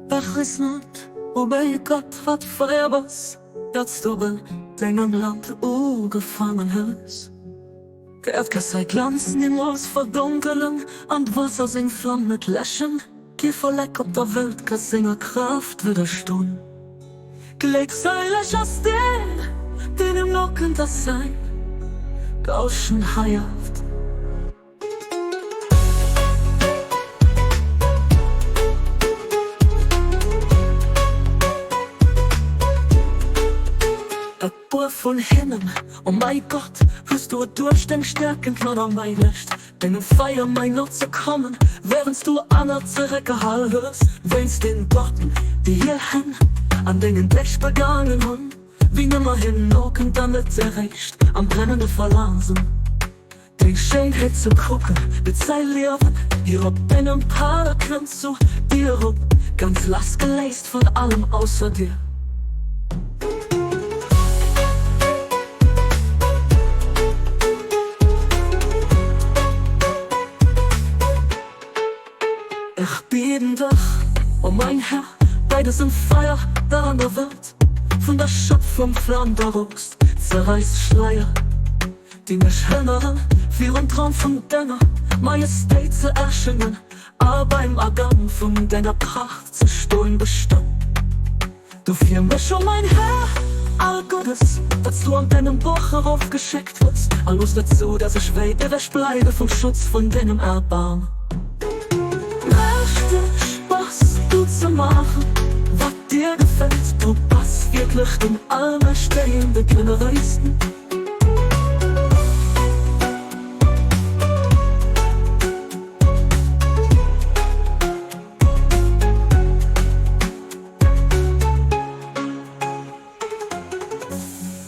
Ech weess net, ob ee Gott wat feier bass, dat s du bei dengem Land ugefaangen hues. D'Äerd ka säi Glanz nimools verdonkelen an d'Waasser seng Flam net läschen, kee Vollek op der Welt ka senger Kraaft widderston. Gléckséileg ass deen, deen em nokënnt a säin Gauschen heiert. E puer vun hinnen, O mäi Gott, hues du et duerch deng Stäerken d'Land erméiglecht, dengem Feier méi no ze kommen, wärend s du aner zeréckgehal hues wéinst den Doten, déi hir Hänn an dengen Deeg begaangen hunn. Wien ëmmer him nokënnt an net eréischt am brennende Verlaangen deng Schéinheet ze kucken, bitt säi Liewen hier op dengem Pader, kënnt zu dir erop, ganz lassgeléist vun allem ausser dir. Ech bieden dech, o mäin Här, bei dësem Feier, dat an der Welt vun der Schöpfung flamt erost, zerreiss Schleier, déi mech hënneren, virum Troun vun denger Majestéit ze erschéngen a beim Agang vun denger Pracht ze stoen. Bestëmm dofir mech, o mäin Här, all Guddes, dat s du an dengem Buch erofgeschéckt hues, a looss net zou, datt ech wäit ewech bleiwe vum Schutz vun dengem Erbarm. Mächteg bass du ze maachen, wat dir gefält, du bass wierklech den Allmächtegen, de Generéisten.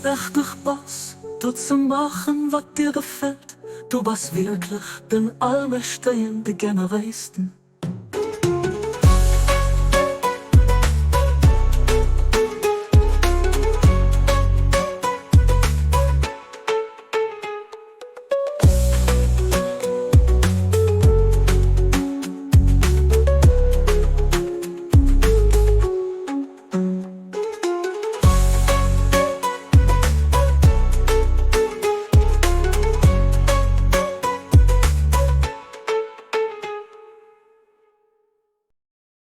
Mächteg bass du ze maachen, wat dir gefält, du bass wierklech den Allmächtegen, de Generéisten.